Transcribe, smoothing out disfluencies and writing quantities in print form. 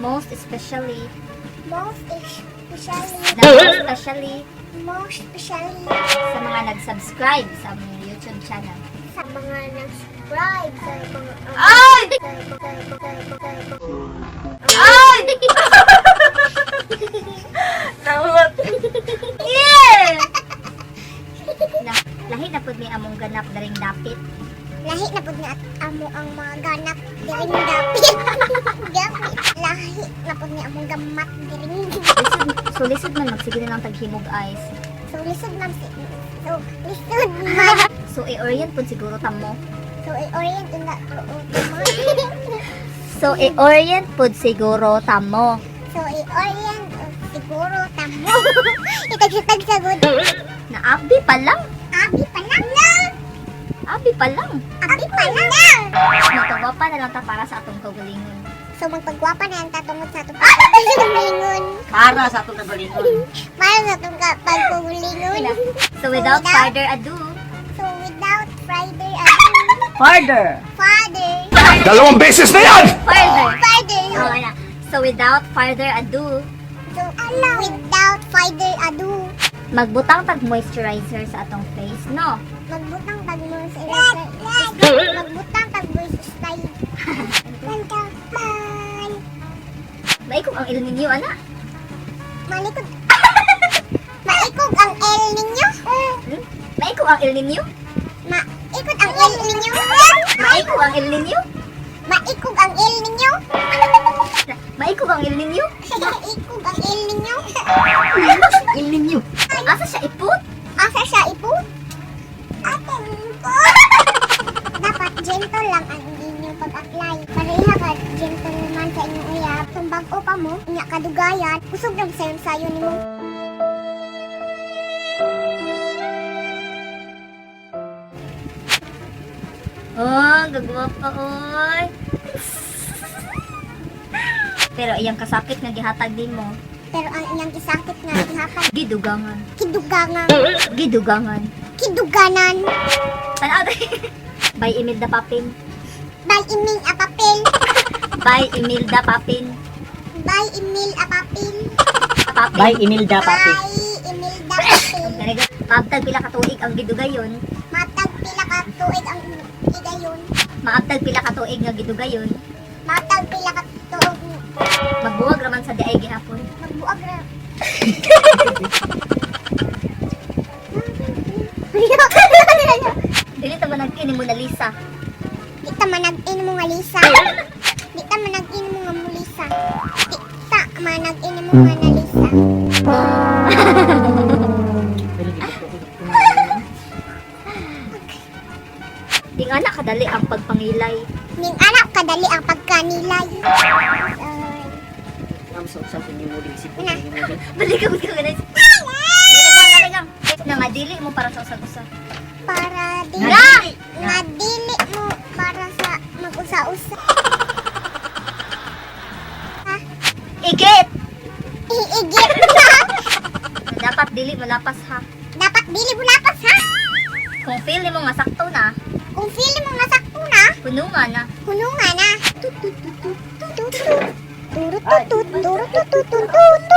Most especially, Most especially, na most especially most especially sa mga nag-subscribe sa among YouTube channel. Sa mga nag-subscribe sa mga Ay! Sa Ay! Nawat. Yeah! Na, lahi na pud mi among ganap daring dapit. Lahi na pud nga amo ang mga ganap diring dapit. Dapit. Lahi na pud ni among gamat diring. Lisod, so lisod man magsige na lang taghimog ice. So lisod man si So lisod man. So i-orient pud siguro ta mo. So i-orient na mo. So i-orient pud siguro ta mo. So i-orient siguro ta mo. Itag-tag sagod. Na abi pa lang. Abi pa lang na. Abi pa lang. Abi pa lang. Magpagwapa na lang ta para sa atong kaugalingon. So magpagwapa na ang tatungod sa atong pagkagulingon. Para sa atong kagalingon. Para sa atong pagkagulingon. So without further ado, So without further ado, Farther. Father, Dalawang beses na yan! Further. Father, Oh, na. So without further ado, so without further ado, magbutang tag moisturizer sa atong face, no? Magbutang tag mo sa magbutang tag mo sa style. Man. Maikog ang El Nino, ana. Malikod. Maikog ang L ninyo. Hmm? Maikog ang El Nino? Maikot ang L ninyo. Maikog ang El Nino? Maikog ang L ninyo. Maikog ang El Nino? Maikog ang L ninyo. El Nino. Asa siya iput? Asa siya ipo? Atin ko. Dapat gentle lang ang inyong pag-apply. Pareha ka gentle man sa inyong uyab. Kung bag-o pa mo, inya kadugayan, usog lang sayon sayo nimo. Oh, gagwapa oy. Pero iyang kasakit nga gihatag din mo. Pero ang iyang kisakit nga gihatag Gidugangan. kidugangan, Gidugangan. Kiduganan. Tanaw. By Imelda Papin. By Emil Apapel. By Imelda Papin. By Emil Apapel. Papin. By Imelda Papi. By Imelda Papel. Very good. Maabtag pila ka tuig ang gidugayon. Matag pila ka tuig ang igayon. Maabtag pila ka tuig nga gidugayon. Matag pila ka tuig Magbuwag raman sa diay gihapon. Magbuag ra. Dili ta man nagkini mo na Lisa. Di ta manag-in mo nga Lisa. Di ta manag-in mo nga Mulisa. Di ta manag-in mo nga Nalisa. Di nga na kadali ang pagpangilay. Ning anak kadali ang pagkanilay. Ay. Ang sa sa inyo mo din si Una. Balik ka ka ganun. Ganagang ganagang. Na nga dili mo para sa usag-usa. Para dili Nga! Nga dili mo para sa mag-usa-usa. Igit. Iigit. Dapat dili mo lapas ha. Dapat dili mo lapas ha. Kung feel nimo nga sakto na, Kung feel mo nga sakto na, puno nga na. Puno nga na. Tut tut tut tut tut tut. Turut tut tut turut tut tut tut tut.